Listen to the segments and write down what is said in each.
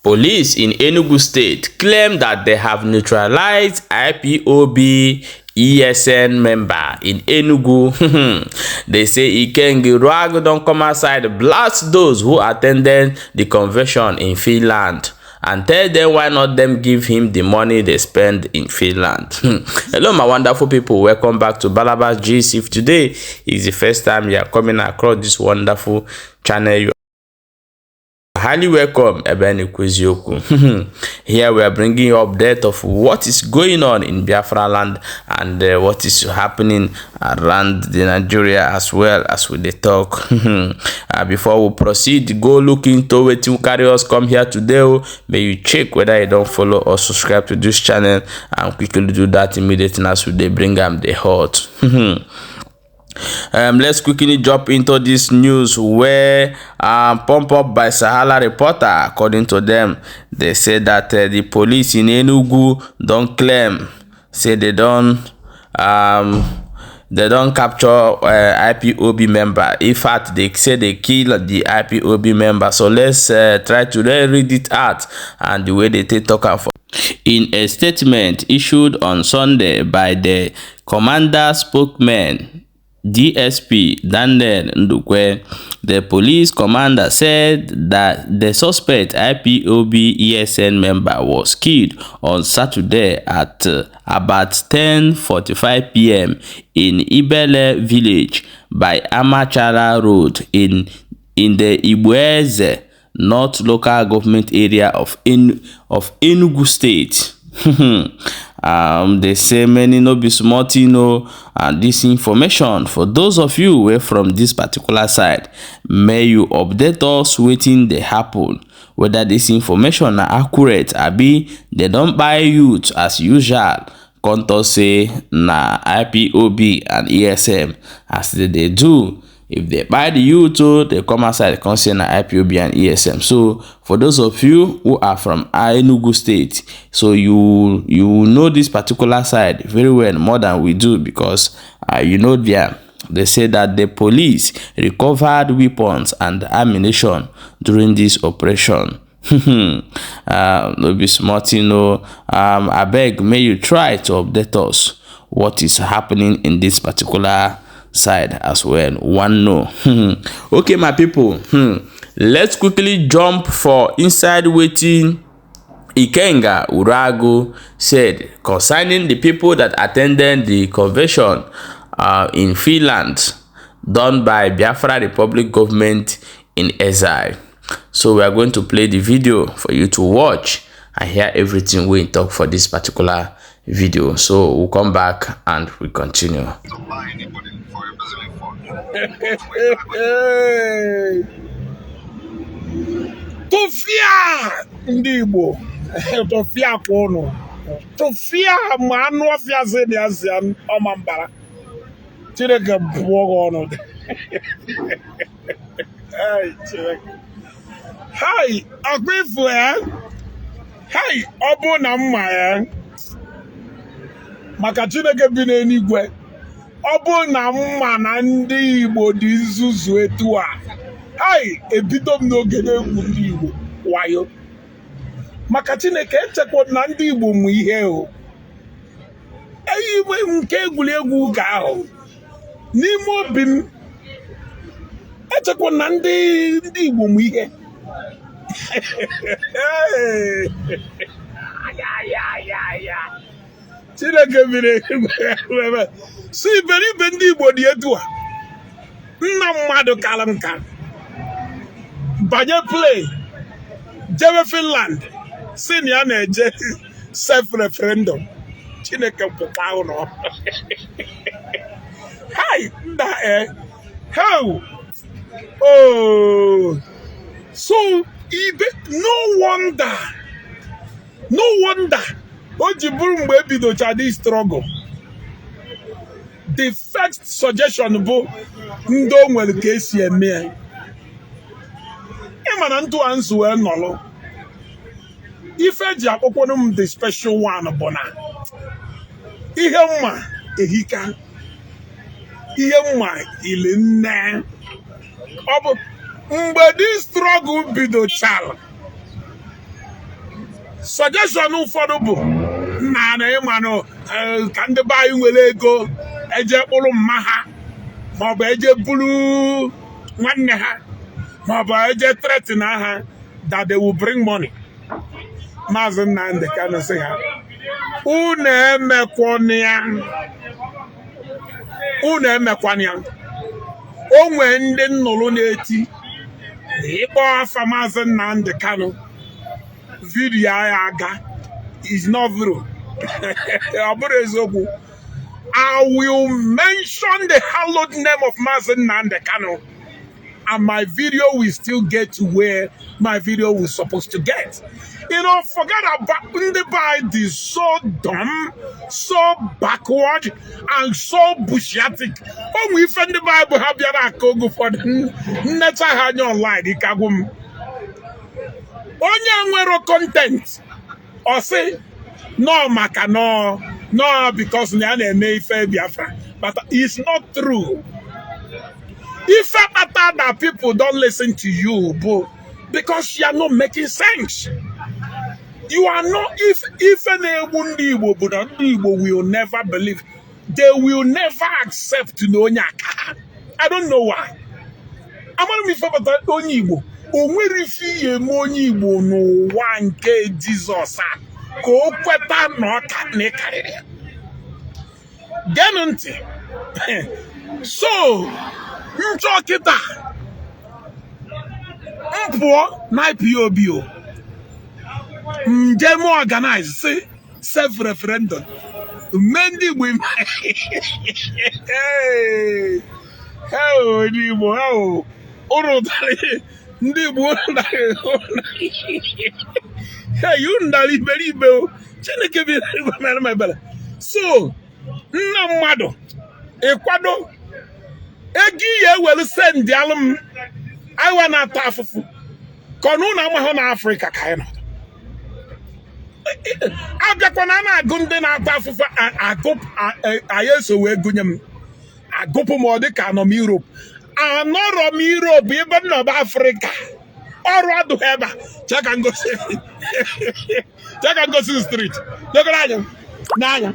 Police in Enugu State claim that they have neutralized IPOB ESN member in Enugu. They say Ikenga Uruagu don come outside blast those who attended the convention in Finland and tell them why not them give him the money they spend in Finland. Hello, my wonderful people. Welcome back to Balabas Gist. If today is the first time you are coming across this wonderful channel, you highly welcome. Ebe na-ekwu eziokwu. Here we are bringing you update of what is going on in Biafra land and what is happening around the Nigeria as well as we dey talk. Before we proceed, go look into wetin carry us come here today o. May you check whether you don follow or subscribe to this channel and quickly do that immediately as we dey bring am dey hot. Let's quickly jump into this news where pump up by Sahara Reporter. According to them, they say that the police in Enugu don claim say they don capture IPOB member. In fact, they say they kill the IPOB member. So let's try to read it out and the way they take talk am for. In a statement issued on Sunday by the commander spokesman, DSP Daniel Ndukwe, the police commander said that the suspect IPOB ESN member was killed on Saturday at about 10:45 p.m. in Ibele village by Amachara Road in the Igboeze North Local Government Area of Enugu State. They say many no be small thing o, and this information for those of you wey from this particular side, may you update us wetin dey happen, whether this information na accurate abi dem don kpai youth as usual, come talk say na IPOB and ESN as dem dey do. If they kpai the youth o, they come outside come say na IPOB and ESN. So for those of you who are from Enugu State, so you know this particular side very well, more than we do, because you know there. They say that the police recovered weapons and ammunition during this operation. No be small thing o. Abeg, may you try to update us what is happening in this particular side as well. One no. Okay, my people, let's quickly jump for inside wetin Ikenga Uragu said concerning the people that attended the convention in Finland done by Biafra Republic government in exile. So we are going to play the video for you to watch and hear everything we talk for this particular video. So we'll come back and we continue. To buy anybody for embezzling fund. Hey. Tụfịa ndị Igbo, tụfịa kwa ụnụ, tụfịa ma anụ ọfịa si na ya si ọma mbara. Chineke bụọ gị ọnụ. Hey, Chineke. Hai, akwa ifu ya. Hai, ọ bụ na mma ya maka Chineke bi n'eluigwe, ọ bụ na mma na ndị Igbo dị nzuzu etu a, hai, ebido m n'oge na-egwu ndị Igbo wayo. Maka Chineke, echekwa na ndị Igbo mụ ihe o eyiwe nke egwuregwu ụka ahụ n'ime obi m. Echekwa na ndị Igbo mụ ihe. Hey! Ya, ya, ya, ya. Chineke biri eluigwe si iberibe ndị Igbo dị etu a. Nna mmadụ kara nka banye plane jebe Finland, si na ya na-eje self referendum. Chineke pụkwa ụlọ. Hai, nna e how oh so ibe. No wonder, no wonder o ji bụrụ mgbe ebidocha this struggle, the first suggestion bụ ndị o nwere ka esi eme ya. Ịma na ntụ a nso wee nọrọ ife eji akpọkwanụ m the special one bụ na ihe mma ehika, ihe mma ili nne. Ọ bụ mgbe this struggle bidochara Suggestion ụfọdụ bụ nna na ịmanụ ka ndị be anyị nwere ego eje kpụrụ mma ha, maọbụ eje buru nwanne ha, maọbụ eje threaten ha that they will bring money. Maazị Nnamdi Kanu sị ha, unu emekwana ya, unu emekwana ya. O nwee ndị nnụrụ na-eti na ịkpọ afa Maazị Nnamdi Kanu, video ya aga. Is not true. Ọ bụrụ eziokwu, I will mention the hallowed name of Maazị Nnamdi Kanu and my video will still get to where my video was supposed to get. Forget about ndị be anyị dị so dumb, so backward, and so bushiatic. O nwee ife ndị be anyị bụ ha bịara aka oge ụfọdụ nnecha ha anya online ike agwụ m. Onye nwere content, ọ sị nọọ maka nọọ nọọ because na ya na-eme ife Biafra, but it's not true. Ife kpata that people don't listen to you bụ because you are not making sense. You are not. If ife na-egbu ndị Igbo bụ na ndị Igbo will never believe, they will never accept na onye aka ha. I don't know why. Amara m ife kpata onye Igbo o nwere ife ihe eme onye Igbo n'ụwa nke Jizọs a ka o kweta na ọ ka na ị karịrị ya. Geenụ ntị. So nchọ kịta m pụọ na IPOB, o njem organize si self referendum mee ndị Igbo. Hey, hey, ndị Igbo, hey, unu dara, ndị Igbo, unu dara. Hey, unu dara iberibe o. Chineke bi n'eluigwe mere m ebere. So nna mmadụ ịkwado ego ihe ewelu send alụ m awa na-ata afụfụ ka ọ na ụnụ amahụ na Afrịka ka anyị nọ. Abịakwana a na-agụ ndị na-ata afụfụ agụ anyị eso wee gụnye m, agụpụ m. Ọ dị ka anọ m Europe, anọrọ m Europe, ebe m nọ bụ Afrịka. Ọrụ adụghị ebe a. Chee ka ngosi, chee ka ngosi street. Legoro anya n'anya,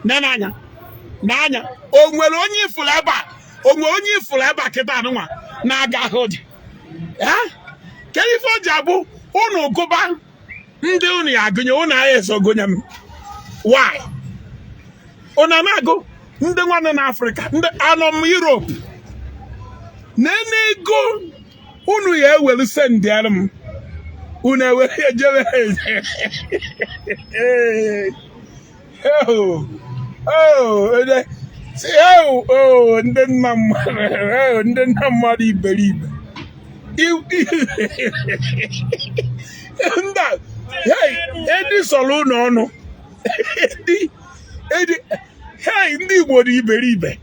n'anya, n'anya. O nwere onye ifuru ebe a? O nwere onye ifuru ebe a kịta anụnwa na-aga ahụ dị? Kedu ife o ji abụ unu gụba ndị unu ya agụnye, unu agha eso gụnye m? Why? Unu na-agụ ndị nwanne na Afrịka, ndị anọ m Europe na-ene ego unu ya ewelu sendịara m, unu ewere ejebe. Oh, si oh, oh, ndị nna mmadụ, oh, ndị nna mmadụ iberibe. Ndị a, hey, edi sọrọ unu ọnụ. Edi, edi, hey, ndị Igbo dị iberibe.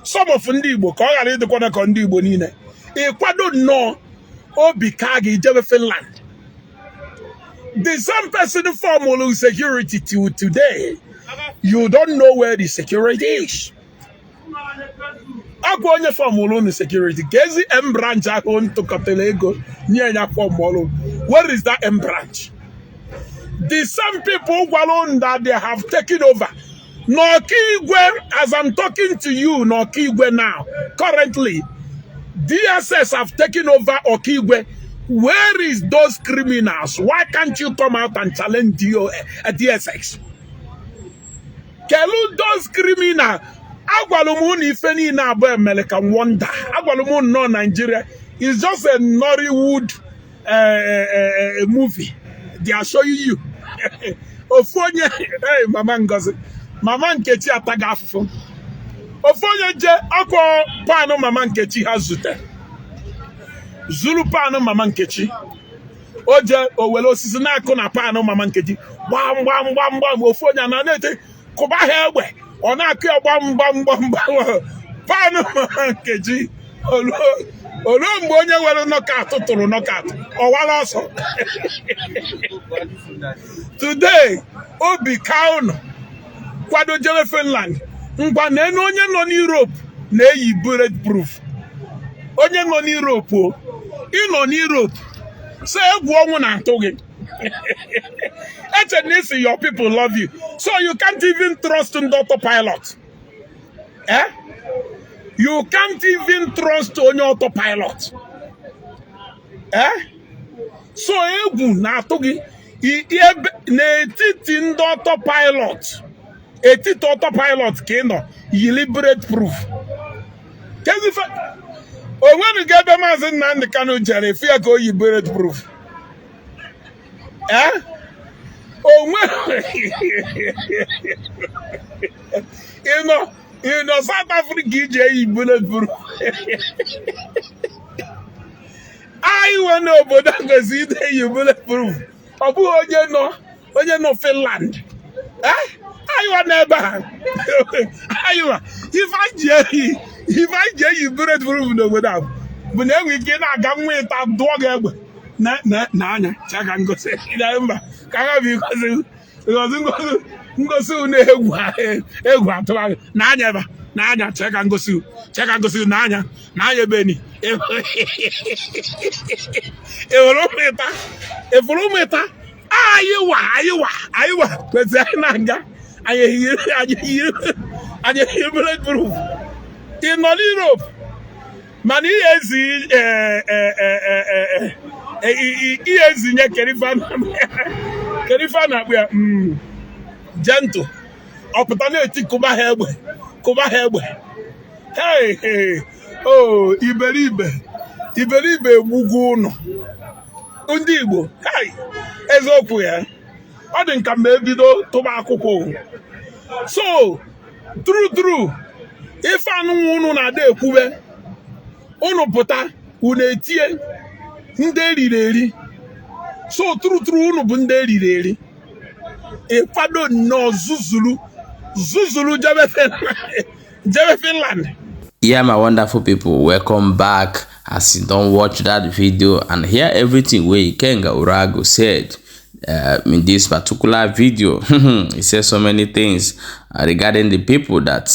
Some of ndị Igbo, ka ọ ghara ịdịkwana ka ndị Igbo niile ịkwado nnọọ obi ka gị jebe Finland. The same person form security till today, you don't know where the security is. Akwa onye formụlụ unu security ka ezi M branch ahụ ntụkọtara ego nye ya formụlụ. Where is that M branch? The same people gwara unu that they have taken over n'Ọkaigwe, as I'm talking to you, n'Ọkaigwe now, currently DSS have taken over Okigwe. Where is those criminals? Why can't you come out and challenge DSS? Kelu those criminals. Agwalụ m unu ife niile abụọ American wonder. Agwalụ m unu nọ Nigeria is just a Nollywood movie they are showing you. Ofu onye, hey, Mama Ngozi, Mama Nkechi ataghị afụfụ. Ofu onye je ọkụ panụ Mama Nkechi ha zute zuru panụ Mama Nkechi. O je o were osisi na-akụ na panụ Mama Nkechi, gbam gbam gbam gbam. Ofu onye na na-ete kụba ha egbe, ọ na-akụ ya gbam gbam gbam gbam panụ Mama Nkechi. Oluo mgbe onye were knockout tụrụ knockout, ọ wara ọsọ. Today obi ka unu kwado jebe Finland. Ngwa, na enu onye nọ n'Europe na-eyi bulletproof. Onye nọ n'Europe, o ịnọ n'Europe. So egwu ọnwụ na-atụ gị. Eche na isi your people love you, so you can't even trust ndị autopilot. Eh, you can't even trust onye autopilot. Eh, so egwu na-atụ gị ebe n'etiti ndị autopilot, etiti autopilot ka ị nọ yili bullet proof. Kedu ife onwenugo ebe Maazị Nnamdi Kanu jere efu ya ka o yi bullet proof? Eh, onwe ị nọ South Africa iji eyi bullet proof. Anyị nwe n'obodo a kwesịrị ide eyi bullet proof, ọ bụghị onye nọ Finland. Eh, anyị nwa n'ebe a, anyị nwa ife anyị ji eyi bullet proof n'obodo a bụ na enwe ike ị na-aga nwa ịta dụọ gị egbe na anya chaka ngosi na mba ka ha bụ ngosi ngosi ngosi ngosi unu egwu atụba gị n'anya ebe a, n'anya cheka ngosi cheka ngosi n'anya n'anya ebe ni ewere ụmụ ịta efuru ụmụ ịta. Anyị wa kwesịrị anyị na-aga anyị ehiri bullet proof. Ị nọ n'Europe mana ihe ezi ihe ezinye kerifa na-akpụ ya gentle ọpụta na-eti kụba ha egbe, kụba ha egbe. Hey, hey, oh, iberibe iberibe egbugwo ụnụ ndị Igbo. Hey, eziokwu ya ọ dị nka mgbe ebido tụba akwụkwọ. So true true, ife anụnwa unu na-ada ekwube, unu pụta unu etie ndị eriri eri. So true true, unu bụ ndị eriri eri. Ịkwado nnọọ zuzuru zuzuru jebe Finland. Yeah, my wonderful people, welcome back. As you don watch that video and hear everything wey Ikenga Urago said in this particular video, he said so many things regarding the people that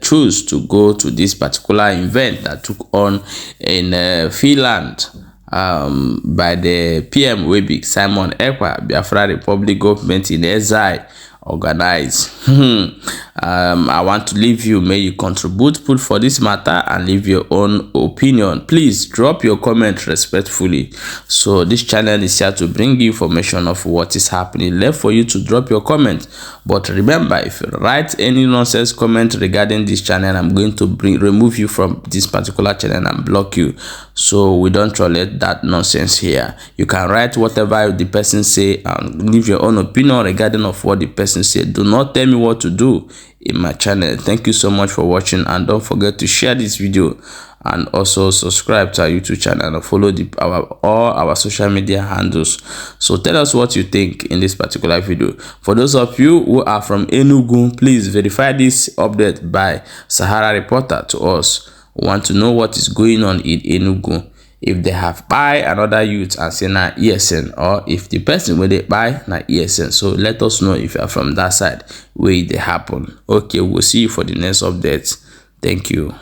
choose to go to this particular event that took on in Finland by the PM wey be Simon Ekpa, Biafra Republic Government in Exile organize. I want to leave you. May you contribute, put for this matter and leave your own opinion. Please drop your comment respectfully. So this channel is here to bring you information of what is happening. Left for you to drop your comment. But remember, if you write any nonsense comment regarding this channel, I'm going to bring remove you from this particular channel and block you. So we don't tolerate that nonsense here. You can write whatever the person say and leave your own opinion regarding of what the person said. Do not tell me what to do in my channel. Thank you so much for watching, and don't forget to share this video and also subscribe to our YouTube channel and follow the our all our social media handles. So tell us what you think in this particular video. For those of you who are from Enugu, please verify this update by Sahara Reporter to us. We want to know what is going on in Enugu, if they have buy another youth and say na ESN, or if the person wey dey buy na ESN. So let us know if you are from that side where e dey happen. Okay, we'll see you for the next update. Thank you.